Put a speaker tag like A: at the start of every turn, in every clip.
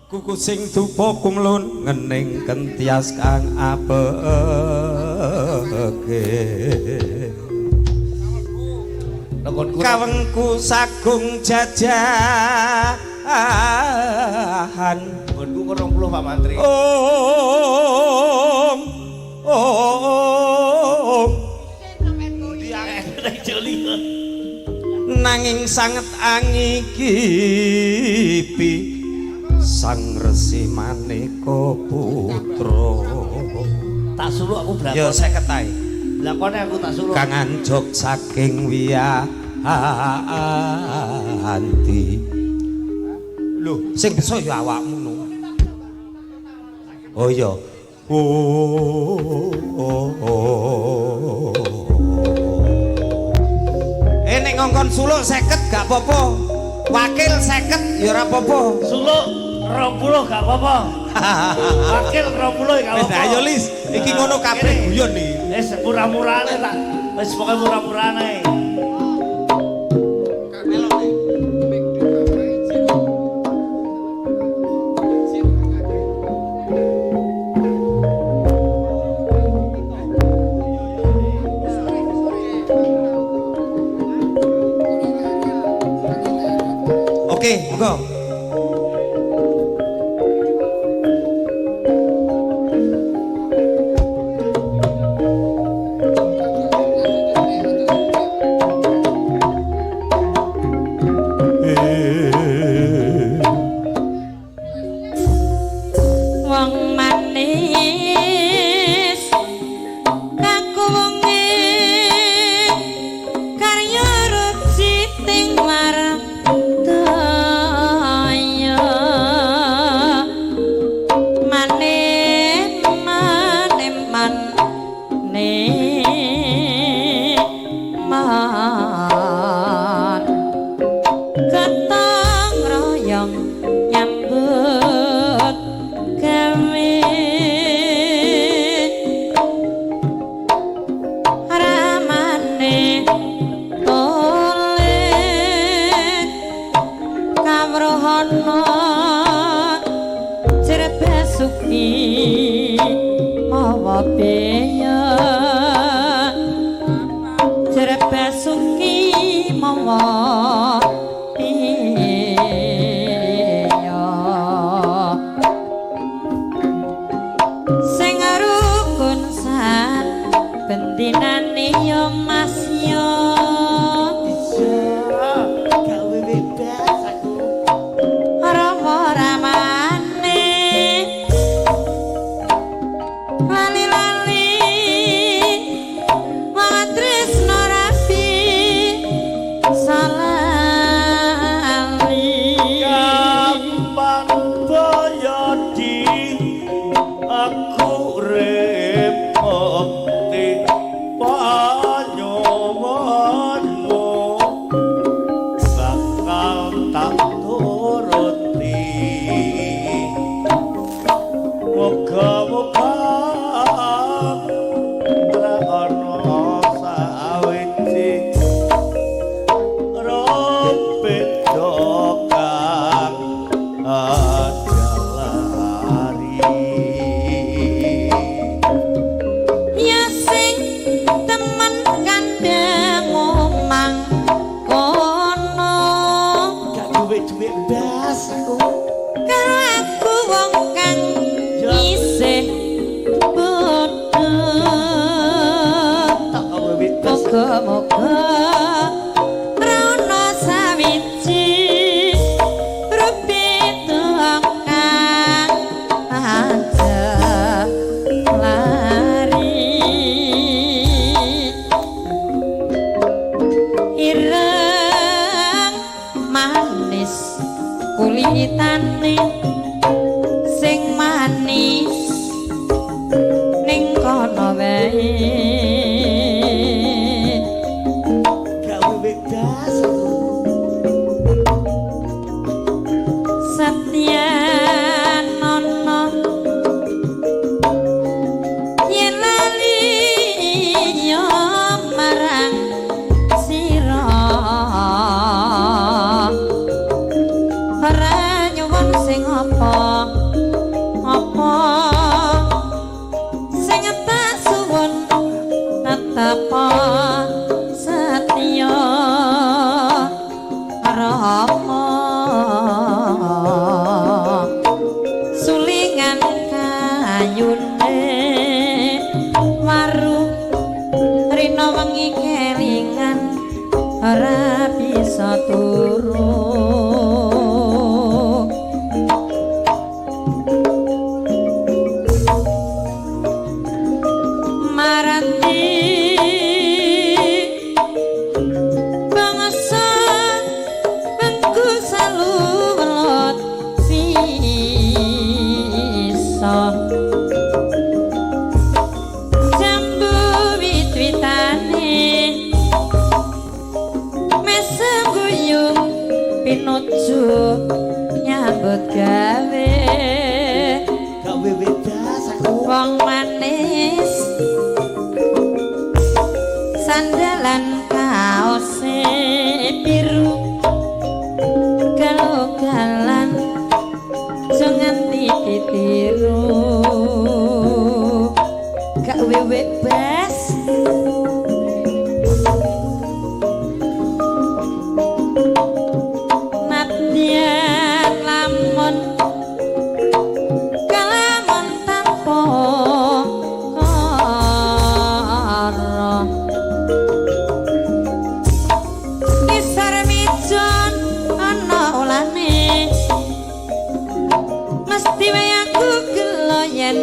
A: Kuku sing dupa kumlun ngening kentias kang apeke. Kawengku sagung jajahan.
B: Nggonku 20 Pak Mantri.
A: Om om nanging sanget angikipi Sang Resi Maneka Putra.
B: Tak suluk aku blakone.
A: Ya 50 ae.
B: Blakone aku tak suluk.
A: Kang anjog saking wiyanti. Lho, sing bisa ya awakmu no. Oh iya. Oh. Nek ngongkon suluk 50 gak apa-apa. Wakil 50 ya ora apa-apa.
B: Suluk 20 gak apa-apa. Wakil 20 gak apa-apa.
A: Ayo Lis, iki ngono kabeh guyon iki.
B: Wis murah-murahane tak. Wis pokoke murah-murahane.
A: Oke, monggo.
C: Wong manis kakuwunge karya ruciting wardaya mane mane mane man ketang royong nyambut gawe ramane tole kawruhana jrebasuki mawa beya jrebasuki mawa beya sing rukun san bendinane ya Mas ya.
B: Gawe bebas aku.
C: Rama ramane lali-lali desa jambu wit-witane mesem guyung pinuju nyambut gawe
B: Gawe wedas aku.
C: Wong manis sandalan kaose biru galugalan aja nganti ditiru gak wewe bas nadyan lamun kalamun tanpa kara ngisor mijon ana ulane mesti wae aku gelo yen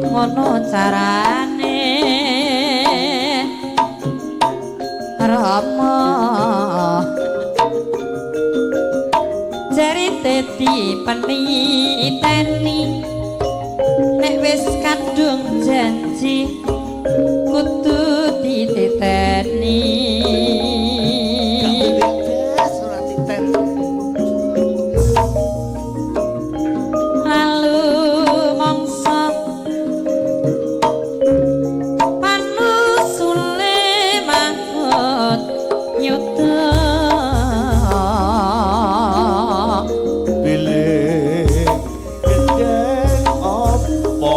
C: ngono carane Rama jarite dipeniteni nek wis kadung janji kudu dititeni.
B: Gawe wedas ora titen.
C: Lalu mongso panusule mangut yuda
B: Pilih gendeng apa?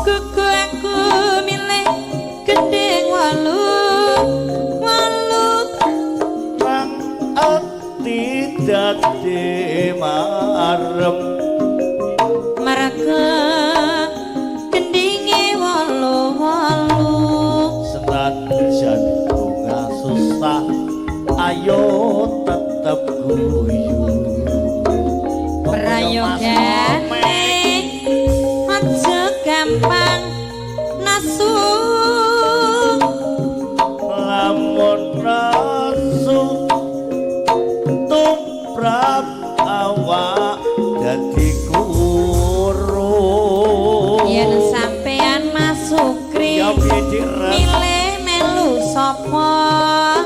C: Kuku aku milih gendeng walu walu
B: Nang ati dadi marem.
C: Marga gendinge walu walu.
B: Senajan bunga susah ayo tetep guyu.
C: Prayogane aja gampang nasu.
B: Lamun nasu tumrap awak dadi kuru.
C: Yen sampean Mas Sukri
B: Ya piye, Dik Ret?
C: Milih melu sapa?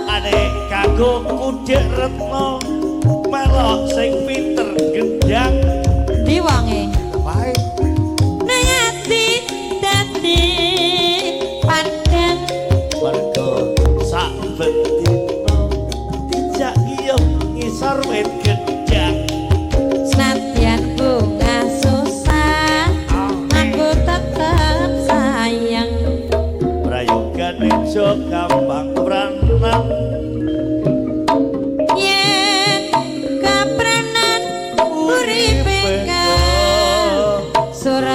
B: Ane kanggo Kudik Retno melok sing pinter gendang.
C: Diwonge
A: Wae.
C: Ning ati dadi padang.
B: Mergo sak bendina dijak ngiyup ngisor wit gedang.
C: Senadyan bunga susah aku tetep sayang.
B: Prayogane aja gampang pranan.
C: Yen kapranan uripe suratan.